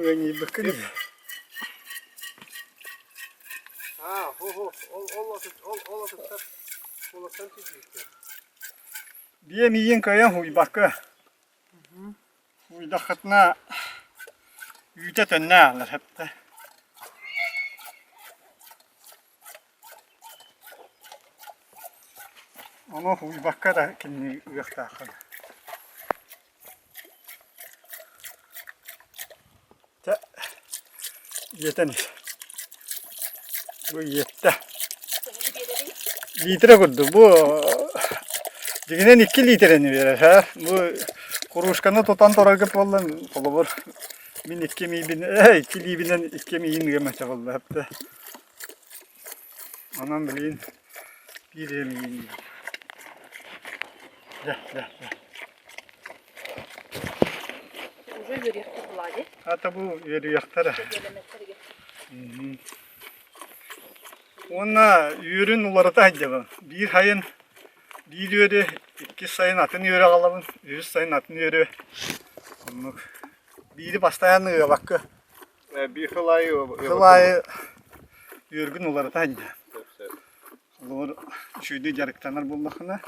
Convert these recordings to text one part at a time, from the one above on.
Ыанньыйбыккын дии. Аа, хо-хо, ол ол ол ол атыттар куоластан сидииттэр. Биэ миигин кыайан һууйбакка. Һууйдаххытына үүтэ төннө аалар хэптэ. Ону һууйбакка да кинини ыахтааххын. Чэ, иэтэн ис. Бу иэттэ. Литрэ курдук. Бу дьиҥинэн 2 лиитэрэни биэрэр. Һэ? Бу кружканы тутан турарга буоллан, холобур, мин икки миибин, э, икки илиибинэн икки миин ыам этэ буолла. Хэптэ. Онон билигин биир эмиин. Дьэ, дьэ, дьэ. Уже үөрүйэхтэр буолаа дии. Ата бу үөрүйэхтэрэ. Уонна үөрүн уларыта сылдьабын. Биир сайын биир үөрү, иккис сайын атын үөрү аҕалабын, үһүс сайын атын үөрү. Оннук. Биири бастаан ыабакка. Биир сыл аайы Сыл аайы үөргүн уларыта сылдьа. Холобур, үчүгэйдик дьарыктанар буоллаххына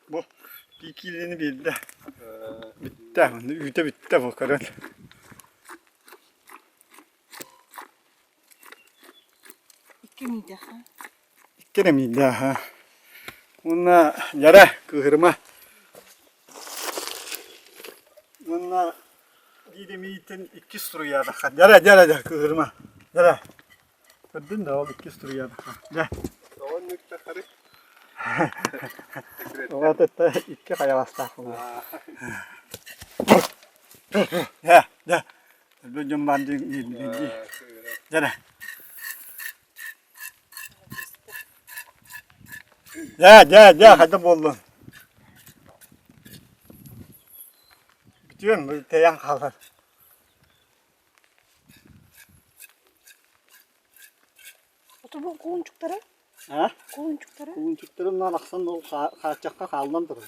Бу киилэни биэрдэ. Бүттэ, үүтэ бүттэ бу көрөн. Икки миидээх Икки эрэ миидээх аа. Уонна дьара кыыһырыма. Уонна биир эмиийтэн иккис суруйаатахха. Дьара, дьара, дьэ, кыыһырыма. Дьара. Көрдүн да ол иккис суруйаатахха. Дьэ. Тоҕо нүктэххэрий? Вот это икки хайаҕастаах буолла. Дьэ, дьэ. Бу дьон баар дии. Дьэрэ. Дьэ, дьэ, дьэ, хайдах буоллун? Бүтүөм, тэйэн хаалар. Ото бу кулунчуктара? А? Кулунчуктара? Кулунчуктарым наан ахсан ол хааччахха хааллан турар.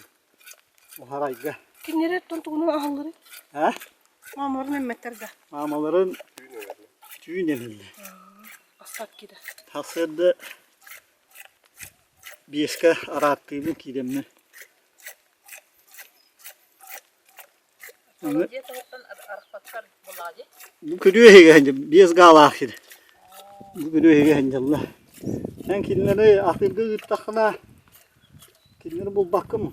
Уһарайга. Кинилэр оттон тугунан аһалларый? А? Маамаларын эммэттэр да? Маамаларын түүн эмиллэр. Остатки да. Сарсыарда биэскэ арааттыыбын киирэммин. Бу күрүө иһигэ сылдьар, биэс гаалаах сир. Бу күрүө иһигэ сылдьаллар. Эн кинилэри атыырга ыыттаххына, кинилэри булбаккын.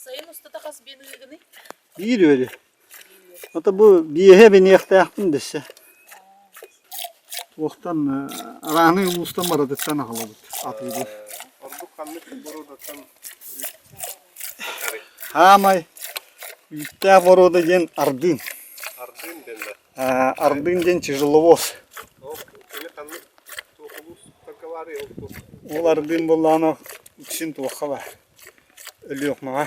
Сайын устата хас биэн ыыгыный? Биир үөрү. Ото бу биэһэ биниэхтээхпин дэссе. Туохтан арааны улуустан барытыттан аҕалабыт атыылыыр. Ордук ханнык боруодаттан Хаамай үүттээх боруода диэн ардыын. Ардыын диэн да? Ардыын диэн тяжеловоз. Ол кини ханнык туох улуустарга баарый ол туох? Ол ардыын буоллаҕына үксүн туохха баар? Өлүөхүмэҕэ.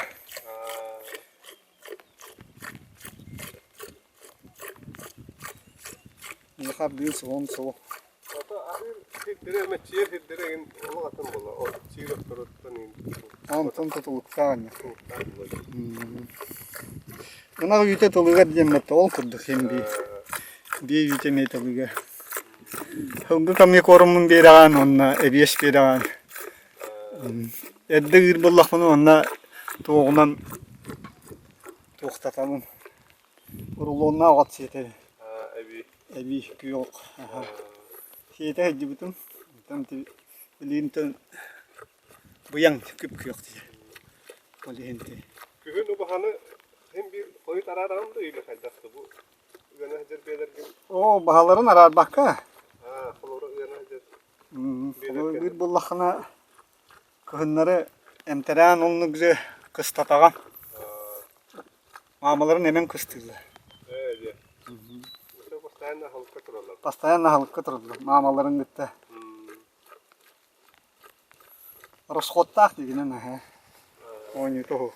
Миэхэ суон суох. Ото аһыыр сирдэрэ мэччийэр сирдэрэ игин олох атын буолла. Ордук сиир отторуттан игин Онтон тутулуктаах ини. тутулуктаах буолла. Ынах үүтэ тылыгар диэн бэтэ ол курдук син бии. Биэ үүтэ эмиэ тылыга. Сылгы коммикормун биэрэҕин уонна эбиэс биэрэҕин. Эрдэ ыыр буоллахпына уонна туоҕунан туохтатабын. Рулоннаах от сиэтэбин. Эбии. Эбии күөх. Сиэтэ сылдьыбытым. Онтон билигин быйаҥ күп-күөх дии. Ол иһин ити. Күһүн убаһаны син биир хойут араараҕын да или хайдах да бу ыана сылдьар биэлэргин Оо, баһаларын араарбакка. Аа, холобура ыана сылдьар Холобур буоллаххына кыһыннары эмтэрээн оннук же кыстатаҕа. Маамаларын эмэн кыстыыллар. Ээ, дьэ. Постоянно аһылыкка тураллар. Постоянно аһылыкка тураллар маамаларын кытта. Расходтаах дигинэн аһа. Оонньуута уһу.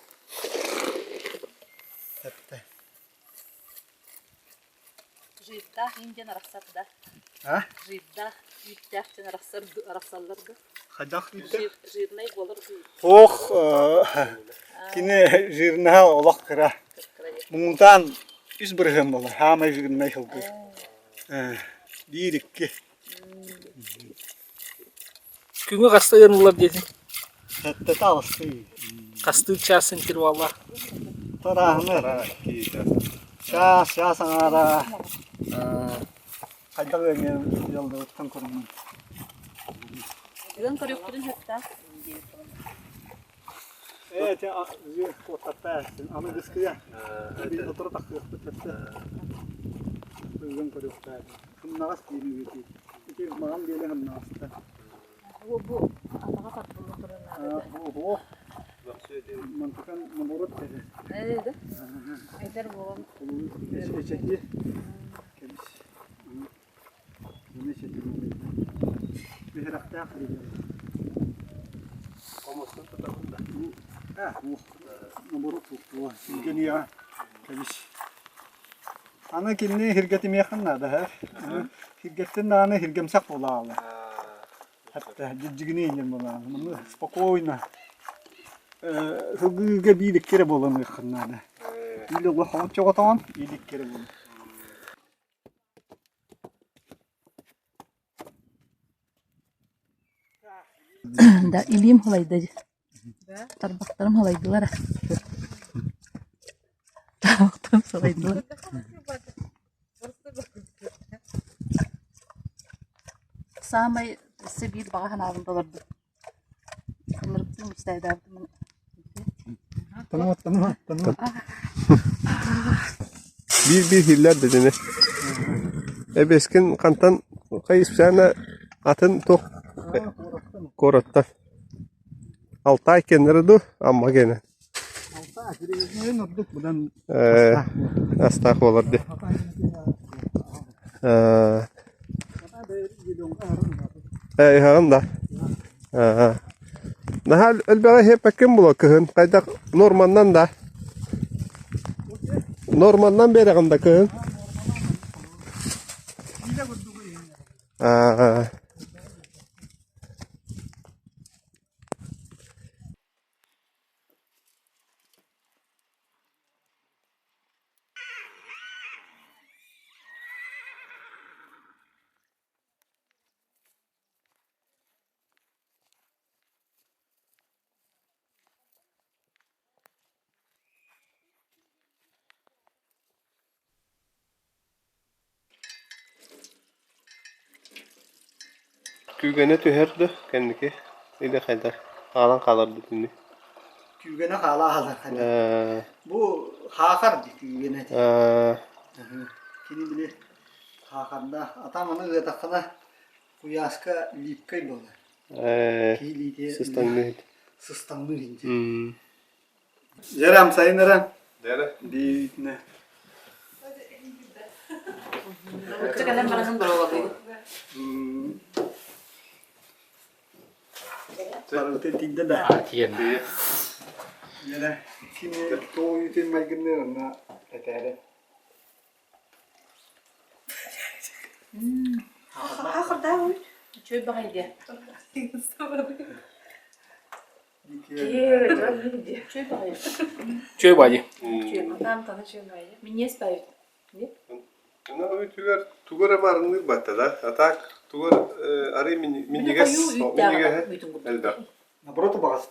Тэптэ. Жирдаах иин диэн арахсар да? А? Жирдаах, үүттээх диэн арахсар арахсаллар да? Хайдах үүттээх? Жирнай буолар дуу? Ох, кини жирнаһа олох кыра. Муҥутаан 3% буолар. Хаамай жирнай сылгы. Биир-икки. Күҥҥэ хаста ыаныллар диэтиҥ? Сэттэтэ алыстыы. Хастыы чаас интервалла? Тарааһыны. Чаас, чаас аҥаара. Хайдах ыаҥҥа ыалдыбыттан көрүҥүн. Ыан көрүөхпүтүн сөптөөх. Ээ, ити куоттартаа аны гыскыйа. Сотору тахсыахпыт өссө. Ыган көрүөхтээ. Сымнаҕас диэни үөтүү. Ити маҕан биэлэ сымнаҕаста. Бу бу атаҕа тардылла турар наада. Бу Мантыкан наоборот кэлэ. Ээ да. Эдэр буолан. Эчэти. Кэбис. Маны эчэти Биһирэхтээх дииллэр. Хомустун тутабын да. Ээ, наоборот туттуо. Силгэниэҕэ. Кэбис. Аны кинини хиргэтимиэххин наада, һэ. Хиргэттин даҕаны хиргэмсэх буолаалы. Хатта дьидьигини диэн буолаалы. Маны спокойно сылгыга биир икки эрэ буоланыаххын наада. Или улахан чоҕотоҕун, или икки эрэ буолан. Да, илиим халайда Тарбахтарым халайдылар Тарбахтарым салайдылар. Саамай өссө биир баҕа санаабын толордум. Ынырыктыы мечтайдаабытым. Танымат, танымат, танымат. Биир-биир иһиллэр дэтини. Эбэскин хантан хайыспсаана атын туох куораттан Алтай кэннэрэ дуу, Амма кэнэ? Алтай, ордук быдан Э, астаах буолар дии. Э, э, иһэҕин да? Э, наһаа элбэҕи иһиппэккин буолуо кыһын. Хайдах норманнан да? Норманнан биэрэҕин да кыһын? Аа Күүгэнэ түһэр да кэнники или хайдах хаалан хаалар да итинник. Күүгэнэ хаала аһалар Ээ Бу хаахар дии күүгэнэ ити. ээ Кини били хаахарда атам аны ыатаххына куйааска липкай буолар. ээ Киһи илиитэ сыстаҥныыр. сыстаҥныыр инчэ. М Дьэрэ амсайын эрэ Дьэрэ диэбитинэ Оччо кэлэн бараҥын боруобалыыбын. Барыта тиийдэ да. Тиийэн. Дьэрэ кини тоҕуйутун майгынныыр онно этээрэ. Үчүгэй баҕайы диэ. Чөй баайы. Минньиэс баайы. Ына үтүгэр тугу эрэ маарынныыр батта да, а так тугу арый минньигэс минньигэһэ элбэх. Наоборот убаҕас.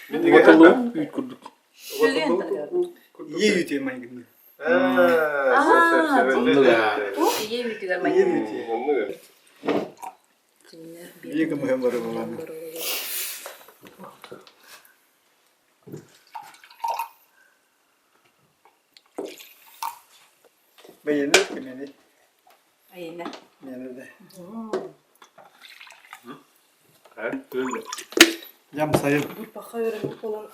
Минньигэһэ Уоталуу элбэх. үүт курдук. Уоталуу курдук. Ийэ үүтү майгынныыр. Аа, сөп сөп сөп. Оннук аа. Ийэ үүтүгэр Ийэ майгынныыр. үүтү. Оннук. Биир кымыһым бары буолан. Бэйэни кимини? Айына. Мені де. Дьам сайын. Бырпахха үөрэммит буолан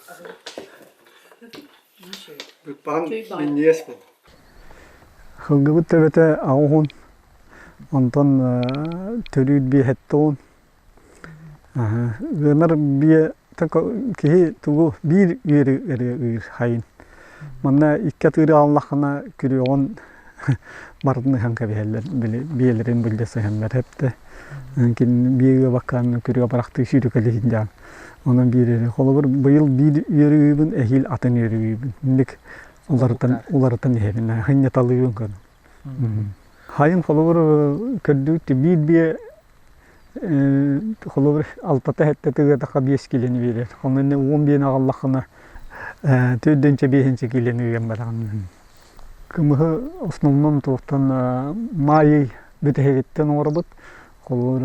Бырпаҕын минньигэс буол. Сылгыбыт төбөтө аҕыс уон, онтон төрүүр биэ 70. Ыанар биэ киһи тугу биир үөрү эрэ ыыр хайын. Манна икки атыыры ааллаххына күрүөҕүн. Барытын ыһан кэбиһэллэр, били биэлэрин былдьа сыһаннар эптэ. Кин биэ ыабаккаан күрүө барахтыы сүүрүкэлиһин дьаан. Онон биир эрэ. Холобур, быйыл биир үөрүүбүн, эһиил атын үөрүүбүн. Инник уларытан уларытан иһэбин. Хынньаталыыбын көн. Хайын холобур көрдүүт биир биэ холобур алтата сэттэ тыгыатахха биэс киилэни биэрэр. Онон уон биэни аҕаллаххына төрдүнчэ биэһинчэ киилэни ыйан бараҕын. Кымыһы основном туохтан маай ый бүтэһигиттэн оҥоробут. Холобур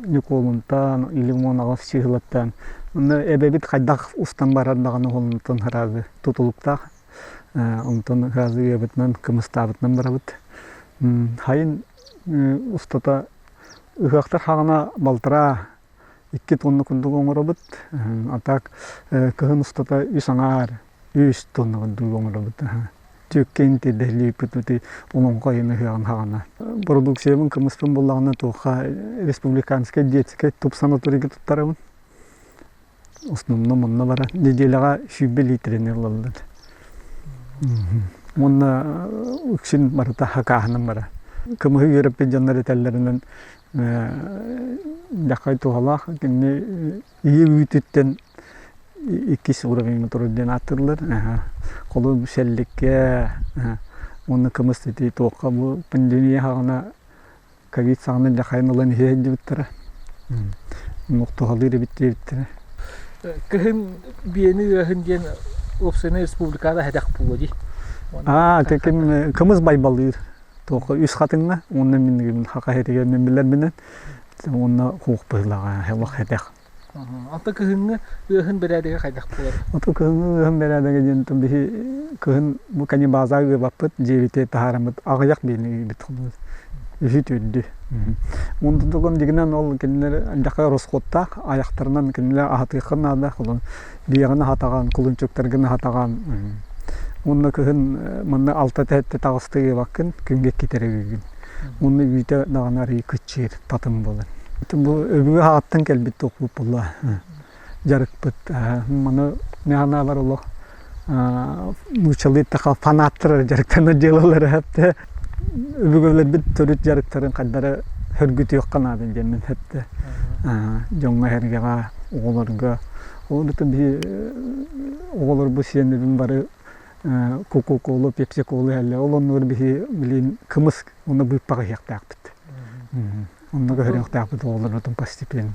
Ньукуолунтан или уон чыыһылаттан. Онно эбэбит хайдах устан барар даҕаны уһуннутун сразу тутулуктаах. Онтон сразу ыабытынан, кымыстаабытынан барабыт. Хайын устата ыһыахтар хаҕына балтараа икки тонна курдук оҥоробут. А так кыһын устата үс аҥаар, үс тонна курдук оҥоробут. Түөккэйин тиэрдэһилииппит олоҥхо айан ыһыаҕын хаҕана. Продукциябын кымыспын буллаҕына туохха республиканскай детскай туп санаторийга туттарабын. Основном онно барар. Неделяҕа 120 литрини ылаллар. Уонна үксүн барыта хакааһынан барар. Кымыһы үөрэппит дьоннор этэллэринэн дьахай туһалаах кинини ийэ үүтүттэн иккис уровень турар диэн ааттыыллар. Холобур сэлликкэ уонна кымыс ити туохха бу пандемия хаҕана ковид саҕана дьахайын ылан иһэ сылдьыбыттара. Оннук туһалыыр эбит диэбиттэрэ. Кыһын биэни ыаһын диэн уопсайынан республикаҕа эһэтэх буолуо дии. Аа, ким кымыс байбалыыр. Туохха үс хатыҥна уонна мин хака иһитигэр мин билэрбинэн уонна хуох быһыылаҕа олох этэх. Ата кыһыҥҥы ыаһын бэрээдэгэ хайдах буолар? Ото кыһыҥҥы ыаһын бэрээдэгэ диэн биһи кыһын бу канибаза ыабаппыт дьиэбитигэр таһаараммыт аҕыйах биэни ыйбыт үһү төрдү. Онтон дигинэн ол кинилэр дьака расходтаах айахтарынан кинилэр аһатыахха наада холон биэҕин аһатаҕан кулунчуктаргын аһатаҕан уонна кыһын манна алта тэһэттэ таҕыста ыабаккын күҥҥэ иккитэ эрэ Уонна үүтэ даҕаны арыый кыччыыр, татым буолар. Бу өбүгэ ааттан кэлбит туохпут буолла дьарыкпыт. Маны мин санаабар олох нууччалыы эттэххэ фанаттар эрэ дьарыктанар дьыалалара эптэ. Өбүгэлэрбит төрүт дьарыктарын хайдары сөргүтүөххэ наада диэммин эптэ. Дьоҥҥо-сэргэҕэ, оҕолорго. Ол биһи оҕолорбут сиэннэрбин бары кока-колу, пепси-колу иһэллэр. Ол оннугар биһи билигин кымыс уонна быыппах иһиэхтээхпит. Онно көһөрүөхтээхпит оҕолорбутун постепенно.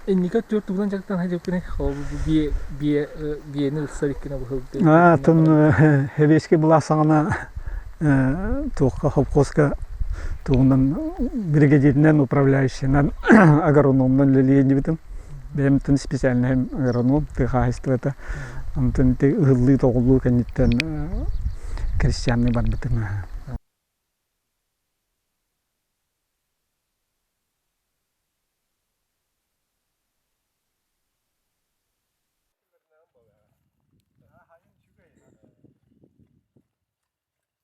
Инники түөрт тугунан дьарыктан сылдьыбыккыный? Ол бие бие биэни ылсар иккинэ быһылды. Аа, тон Хэбиэски былаас саҕана туохха холкуоска тугунан бригадиринэн, управляющийынан, агрономунан үлэлии илдьибитим. Бэйэм тын специальноһым агроном, тыа хаһаайыстыбата. Онтон ити ыһыллыы-тоҕуллуу кэнниттэн крестьянныы барбытым.